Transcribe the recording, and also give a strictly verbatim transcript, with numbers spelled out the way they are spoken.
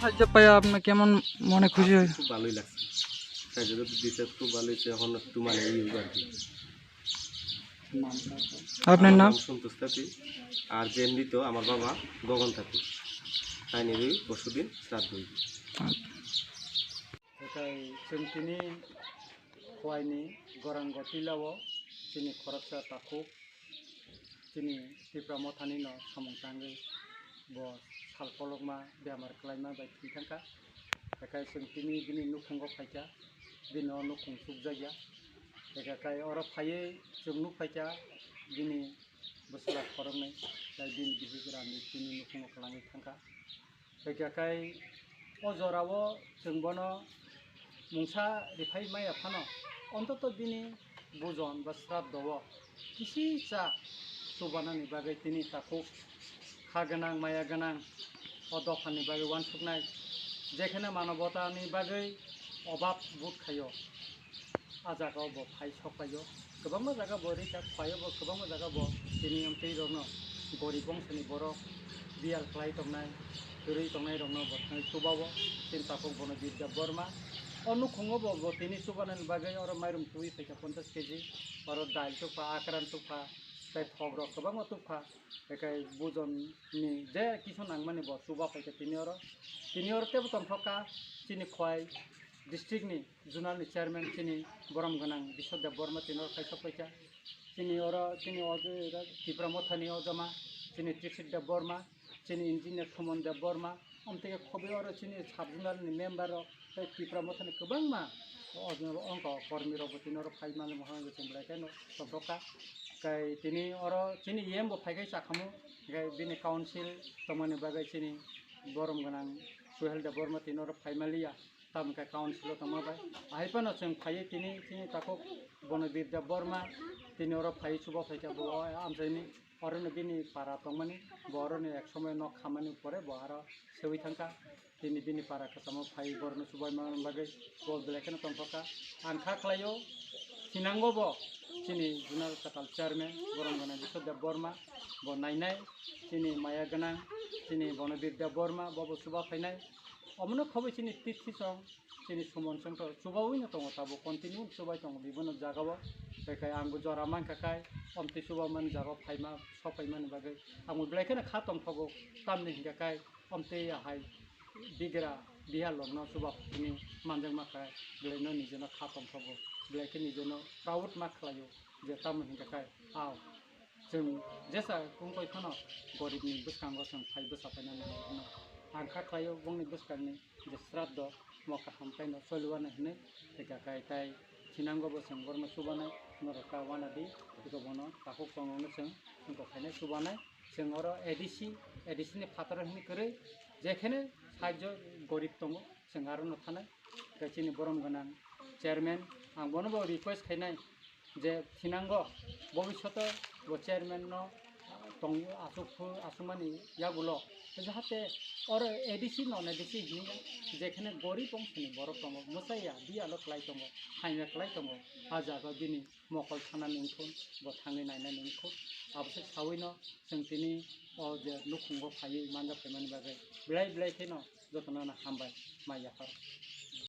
সাহায্য পাইয়া আপনি কেমন মনে খুশি হয়েছে? খুব ভালোই লাগছে। সাহায্য তো দিছে, খুব ভালোই হয়েছে। এখন একটু মানে ইয়ে হইবো আর কি। আপনার আমার নাম? নাম সন্তোষ তাঁতি। আর যে এমডি তো আমার বাবা গগন তাঁতি। তাই নিয়ে বসুদিন শ্রাদ্ধ হইবে। Haikhe chwng tini Khowai ni Gorango tila o chini khoroksa takhuk chini Tipra Motha ni no samung tangwi bo sal kolokma bemar kwlaima bai thwi thangkha. Haikhe chwng tini bini nukhungo phaikha, bini o nukhung chukjakya. Haikhe oro phaiwi chwng nukphaikha bini bwswra khoroknwi, tei bini bihik rani tini nukhungo kwlangwi thangkha. Haikhe o jorao chwng bono mungsa riphai maya phano, ontoto bini bujon ba sraddho o kisisa chubanani bagwi tini takhuk kha gwnang, maya gwnang o dophani bagwi uansuknai, jekheno manobotani bagwi obab bood khaio. A jaga o bo phai sok paio, kwbangma jaga bo rika khlaio, bo kwbangma jaga bo tini amtwi rokno gorib bongsoni borok biyal khlai tongnai, kwrwi tongnai rokno bo thangwi chubao. Chini takhuk bono Birja Borma o nukhungo bo, bo tini chubanani bagwi oro mairum tubui phaikha ponchash kg, oro dal tukha, akran tukha, tei thok rok kwbangma tukha. Haikhe bujon ni je kisu nangmani bo chuba phaikha tini oro. Tini oro tebo tongthokha chini Khowai district ni zonal ni chairman chini borom gwnang Biswa Debbarma tini oro khaisok paikha. Chini oro chini o je Tipra Motha ni o jama chini Triksit Debbarma, chini engineer Suman Debbarma, amtwi khe khobwi oro chini sub zonal ni member rok tei Tipra Motha ni kwbangma o, ongkha kormi rok bo tini oro phai mani mohor chwng belai kheno tongthokha. Tei tini oro chini E M bo phaikhai chakhamu, tei bini council tongmani bagwi chini borom gwnang Suhel Debbarma tini oro phai maliya. Tamo khe council o tongma bai. Ahai phano chwng phaiwi tini chini takhuk bono Birja Borma tini oro phaiwi chuba phaikha bo o amchaini. Orono bini para tongmani, bo oroni ek somoy nok khamani pore bo aro sewi thangkha. Tini bini para kwchamo phaiwi borokno chubaima bagwi bo belai kheno tongthokha. Ang kha khlaio, thinango bo chini zonal kwtal chairman borom gwnang Biswa Debbarma bo nainai, chini maya gwnang, chini bono Birja Borma bo bo chuba phainai. Omono khobwi chini tithisong, chini Suman songkha chubawi no tongo, tabuk continue chubai tongo bibino jagao. Tei kai angbo jora mankha kai, omtwi chubamani jagao phaima, sok paimani bagwi angbo belai kheno kha tongthogo, tamni hinkha kai omtwi ahai bigra bihal rokno chuba phini manjakma kha, belaino nijeno kha tongthogo, belai khe nijeno proud ma khlaio je tamo hinkha kai ao. Chwng jesa kungkoi phano goribni bwskango chwng phai bwsa paina nango hwnwi ang kha khlaio, bongni bwskangni je sraddho mo kaham khaino choliwano hwnwi tei kakai tai thinango bo chwng borokno chubanai norok ta wanadi tei bono takhuk tongrokno chwng wngkok khainai chubanai. Chwng oro A D C, A D C ni phataro hwnwi kwrwi jekhene sahajjo gorib tongo chwng arono thanai. Tei chini borom gwnang chairman, ang bono bo request khainai je thinango bobishoto bo chairman no tong asuk asukmani yagulo jahate oro A D C non A D C hinwi jekhene gorib ongsoni borok tongo, mwchaiya biyalo kwlai tongo, hamya kwlai tongo, a jaga bini mokol sanani wngkhu, bo thangwi nainani wngkhu, abose sawino chwng tini o je nukhungo phaiwi manja phaimani bagwi belai belai kheno jotono no hambai ma yapharo.